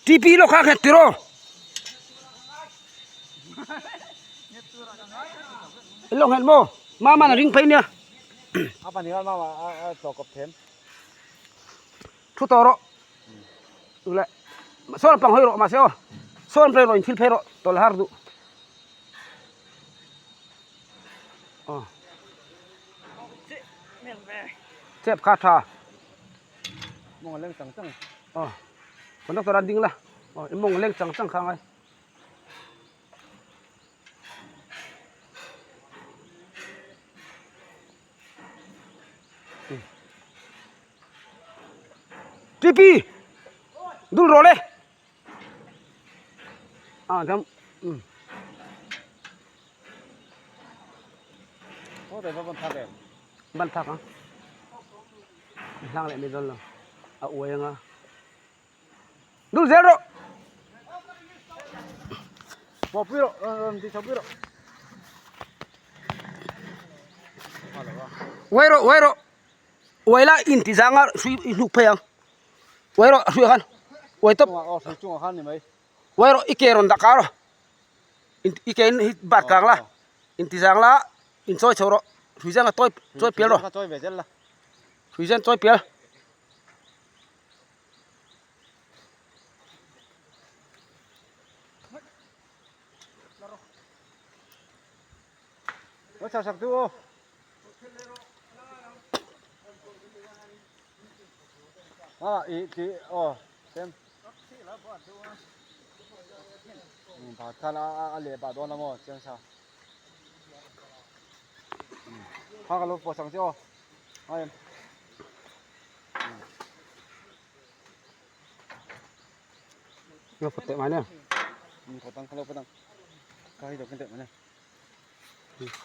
TP lo kha khet tiro. Lo nghet mo. Mama na ring phei nia. Apa ni mama a to kop them. Thu to ro. Le. Sawn pang hoi ro ma se o. Sawn phei ro in thil phei ro tol har du. Aw. Chep kha tha. Mawng a leng chang chang. Aw. Conductor a ding la. Aw i mawng a leng chang chang kha ngai. Tipi dul rawh le. À thầm. Ừ. Ban thak a. Hlang leh mai dawn lo. A uai anga. Dul zel rawh. Uai rawh uai rawh. Uai la in ti zanga hrui i hnuk phei ang. Uai rawh a hruiah khan uai tawp. Uai rawh i ke rawn dah kar rawh. I ke in hi bat kang la in ti zang la in chawi chho rawh hrui zanga tawi chawi pial rawh. Hrui zan chawi pial.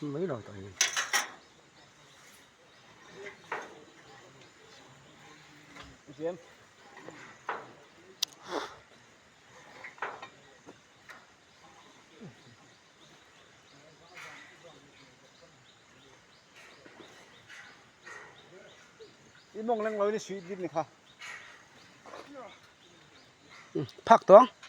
Mấy rồi tại Phak tawng.